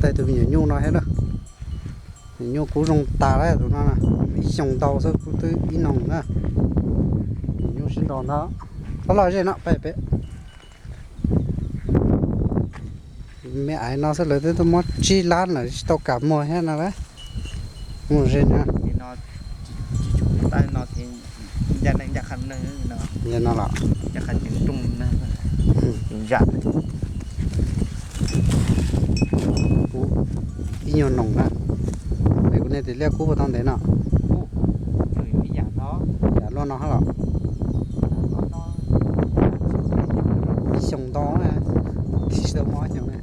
Tau tus me nyuam nyuj no thiab na. Nyuam nyuj kub zoo tas lawm tus no, ib xyoos ntau xwb kub twb ib noog na. Nyuam nyuj sib nraus ntag. Los los ze no peb peb. Me aiv no xwb lawv twb tuaj muab tsib lab lawm tsis tau kam muag thiab no las. Mus ze na. Li no los. Kub ib nyuag noog na. Es kuv niag tias liaj kub puas tau ntev no? Yam luaj no hab los? Ib xyoos ntau na. Tsis tau muaj ob xyoos na.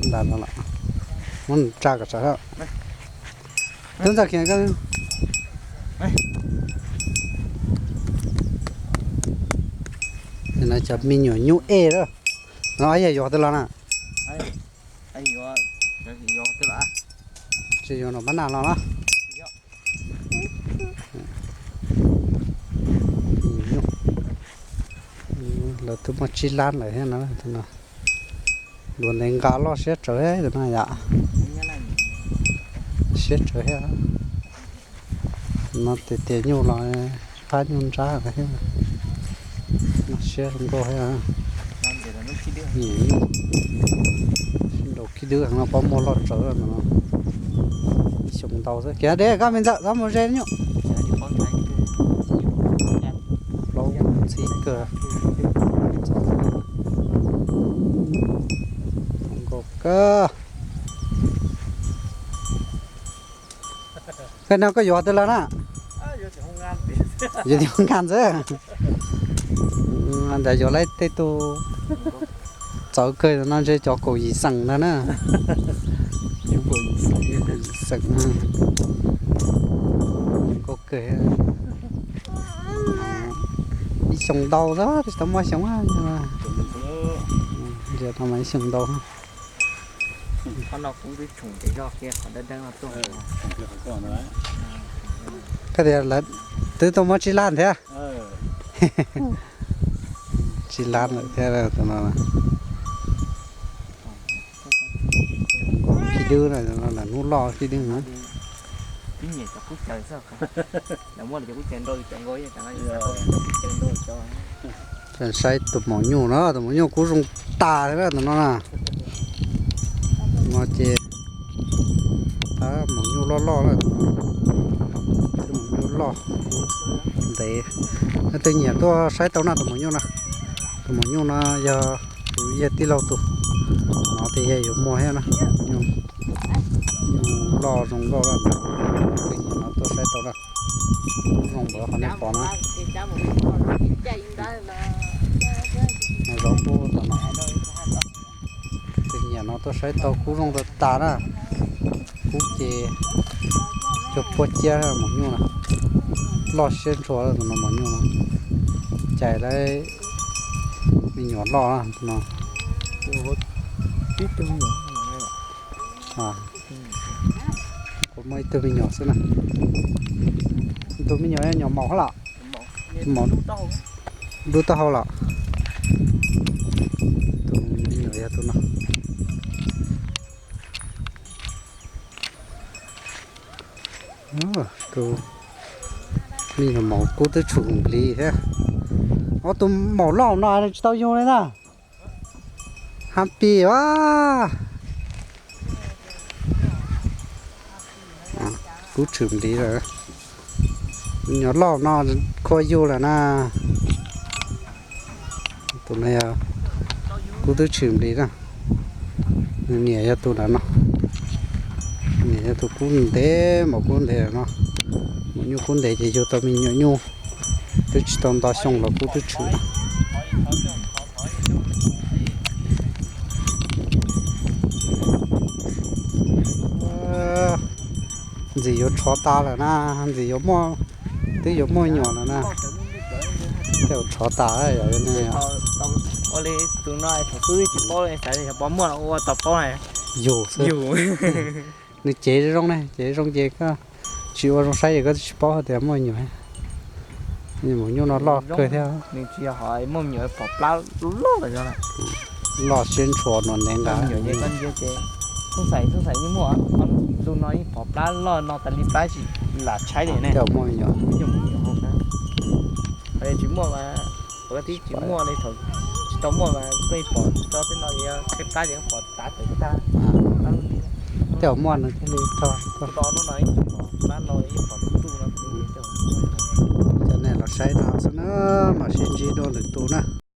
Ntawd no los. Muab tsa kom tsawv. Tub ntxawg khiav koj. No cov me nyuam nyuj ej lawm. No yog yuav twg los na? Tsis yuav, no pab nas los na. Lawv twb muaj tsib lab lawm thiab no. Luag ntev nqa loj siab tsawv tus no yom. Siab tsawv thiab. No tias tias nyuj los phab nyuj nrab thiab. No siab zoo nkauj thiab. Nyuj, sib nraus khib dwb heev no, pob muag loj tsawv no. Xyoo ntau xwb kiag deb koj me ntxawm txhob mus ze nyuj. Plaub ntxhib kawg. Zoo nkauj kawg. Koj no koj yuav twg los na? Yuav tus nkas ntxwb. Ntawd yuav lawm tej tug txawv kawg no ntshe cov kaum yim xeem ntag na. Kaum yim xeem. Zoo nkauj kawg. Ib xyoos ntau xwb, tsis tau muaj xyoo. Ntsia no mas ib xyoos ntau. Koj tias lawv twb tuaj muab tsib lab thiab. Tsib lab lawm thiab tus no. Khib dwb na, hnub loj khib dwb na. Saib tus maum nyuj no, tus maum nyuj kub zoo tas thiab tus no na. No ces tab maum nyuj loj loj na. Tus maum nyuj loj kub ntev. Tej nyiam tuaj saib tau na tus maum nyuj no. Tus maum nyuj no yog kuv yawg tij laug tus. No ces yog yuav muag thiab na. Nyuj loj zoo nkauj na. Tej nyiam no tuaj saib tau na. Kub zoo nkauj qhov nej pom na. Zaub kub tom no. Tej nyiam no tuaj saib tau kub zoo tas tas na. Kub ces cuag puab ciab maum nyuj na. Loj siab ntshua tus no maum nyuj no. Cais lawv me nyuam loj no. Kuv muaj ib tug me nyuam xwb na. Tus me nyuam yog nyuam maum hab los? Maum dub taub hau los? Tus me nyuam yog tus no. Tus me nyuam maum kub twb tshum nplis thiab. Ob tus maum loj no tsis tau yug li na. Happy a. Kub tshwm nplis lawm. Nyuam loj no khua yug lawm na. Tus no yog kub twb tshwm nplis na. Nws niam yog tus ntawm no. Niam yog tus kub ntev, maum kub ntev no. Maum nyuj kub ntev ces yug tau me nyuam nyuj. Twb tsis tau nto xyoo los kub twb tshwm. Ntxim yuav tshov tas lawm na, ntxim yuav muaj, twb yuav muaj nyuam lawm na. Tej zaum tshov tas. Yog li tus no thaum xub tsis paub, xav yog pov muaj ua tau paub na. Yus xwb. Nws cev zoo ne, cev zoo ces koj tsis ua zoo saib ces koj tsis paub hais tias muaj nyuam. Maum nyuj no loj kawg thiab. Nws tsis yog ho muaj me nyuam pom plab loj loj lawm. Loj siab ntshua no ntev nqa. Nyuam ces koj ntsia ces xoob xaim xoob xaim yeej muaj, lub no yeej pom plab loj no tas li plab tsis lam tshaib li ne. Tej zaum muaj me nyuam. Tej zaum muaj me nyuam hauv na. Qhov tsis muaj mas, qhov tib tsis muaj li thaum tsis tau muaj mas koj pom tso tej no yog tshaib plab ces pom tav tawm tag. Tej zaum muaj no thiaj li tso. Tus do lub no ib tug pom plab no ib pom tus no. Cov nej los saib no xwb na, mam sib ntsib dua lwm tus na.